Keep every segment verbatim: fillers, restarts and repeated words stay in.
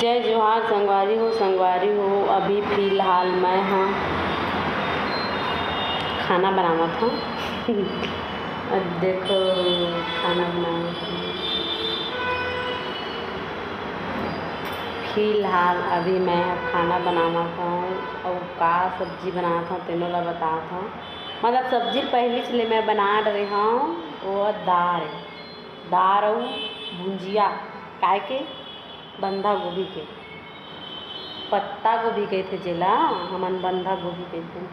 जय जोहार संगवारी हो, संगवारी हो, अभी फिलहाल मैं ह खाना बनावत हव। अब देखो, खाना बनावत हव। फिलहाल अभी मैं ह खाना बनावत हव, अउ का सब्जी बनावत हव तेनो ला बतात हव। मतलब सब्जी पहिलीच ले मैं बना डरे हव, वो दार, दार अउ भुंजिया, काय के बंधा गोभी के, पत्ता गोभी कहिथे जेला हमन बंधा गोभी कहिथन।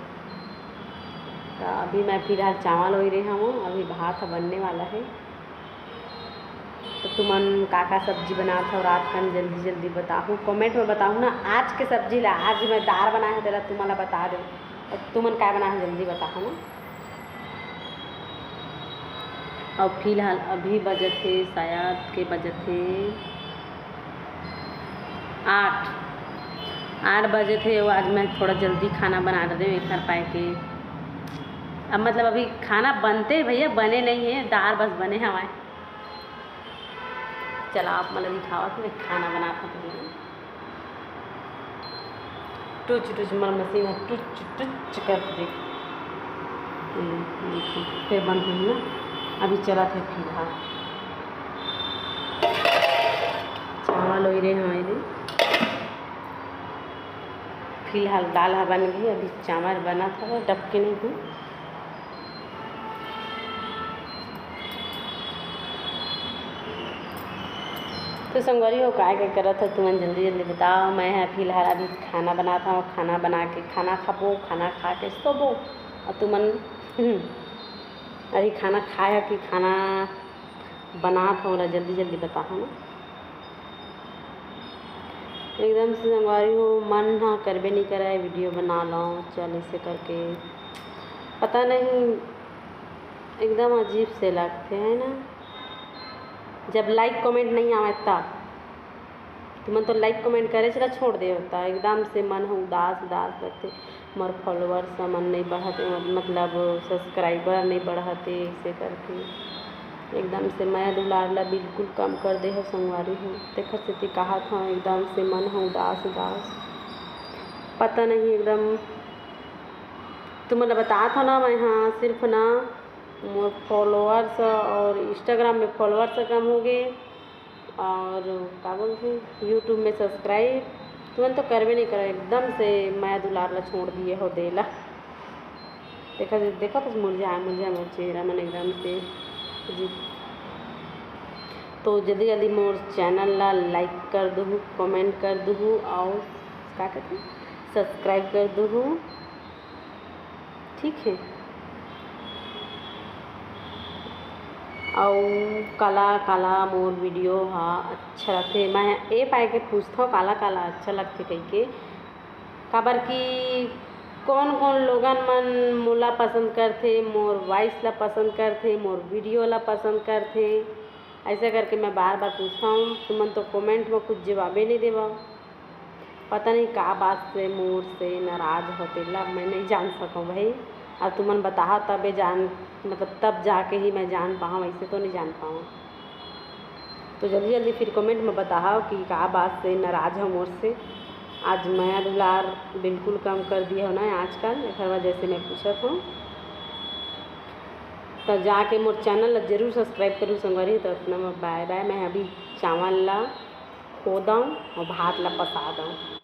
त अभी मैं फिलहाल चावल ओइरे हवं, अभी भात ह बनने वाला हे। त तुमन का का सब्जी बनात हव रात कन, जल्दी जल्दी बताहू, comment में बताहू ना। आज के सब्जी ला, आज मैं दार बनाए हव तेला तुमन ला बता देव, अउ तुमन का बनाए हव जल्दी बताहू ना। अउ फिलहाल अभी बजत हे, शायद के बजत हे आठ, आठ बजत हे। अउ आज मैं थोड़ा जल्दी खाना बना डरे हव, एखर पाए के अब मतलब अभी खाना बनते हे भैया, बने नहीं हे, दार बस बने हवय। चला आप मन ला दिखावत हव, मैं खाना बनात हव भैया। टुच टुच मोर मशीन ह टुच टुच करथे। ये देखो, फेर बंद होही ना, अभी चलत हे फिलहाल। चावल ओइरे हवं एदे, फिलहाल दाल ह बन गे, अभी चावल बनत हवय, डबके नहीं हे। तो संगवारी हो, काय काय करत हव तुमन, जल्दी जल्दी बताओ। मैं ह फिलहाल अभी खाना बनात हव, खाना बना के खाना खाबो, खाना खा के सोबो। अउ तुमन अभी खाना खाए हव कि खाना बनात हव, ओला जल्दी जल्दी बताहू ना। एकदम से संगवारी हो, मन ह करबे नहीं करय video बना लव, चल ऐसे करके, पता नहीं, एकदम अजीब से लगथे, है ना? जब like comment नहीं आवय तब। तुमन तो like comment करे ला छोड़ दे होता, एकदम से मन ह उदास उदास लगथे। मोर followers मन नहीं बढ़त हे, मतलब subscriber नहीं बढ़त हे, ऐसे करके एकदम से मया दुलार ला बिल्कुल कम कर दे हव संगवारी हो। तेखर सेती कहत हव, एकदम से मन ह उदास उदास, पता नहीं एकदम। तुमन ला बतात हव ना, मैं ह सिर्फ ना मोर followers अउ Instagram में followers कम हो गे, अउ का बोलथे, YouTube में subscribe तुमन तो करबे नहीं करव, एकदम से मया दुलार ला छोड़ दिए हव दे ला। देखा, देखा तो मुरझाए मुरझाए मोर चेहरा मन एकदम से जी। तो जल्दी जल्दी मोर channel ला like कर दुहू, comment कर दुहू, अउ का कहथे, subscribe कर दुहू, ठीक है। अउ काला काला मोर video ह अच्छा लगथे, मैं ए पाए के पूछथव काला काला अच्छा लगथे कहिके, काबर कि कौन कौन लोगन मन मोला पसंद करथे, मोर voice ला पसंद करथे, मोर video ला पसंद करथे, ऐसे करके मैं बार बार पूछथव। तुमन तो comment में कुछ जवाबे नहीं देवव। पता नहीं का बात से मोर से नाराज हो, तेला मैं नहीं जान सकव भाई। अब तुमन बताहा तबे जान, मतलब तब जाके ही मैं जान पाहव, ऐसे तो नहीं जान पाहव। तो जल्दी जल्दी फिर comment में बताहव कि का बात से नाराज हो मोर से। आज मया दुलार बिल्कुल कम कर दिए हव ना आजकल, एकर वजह से मैं पूछत हव। तो जाके मोर channel ला जरूर subscribe करू संगवारी। तो इतना में bye bye। मैं अभी चावल ला खो दव अउ भात ला पसा दव।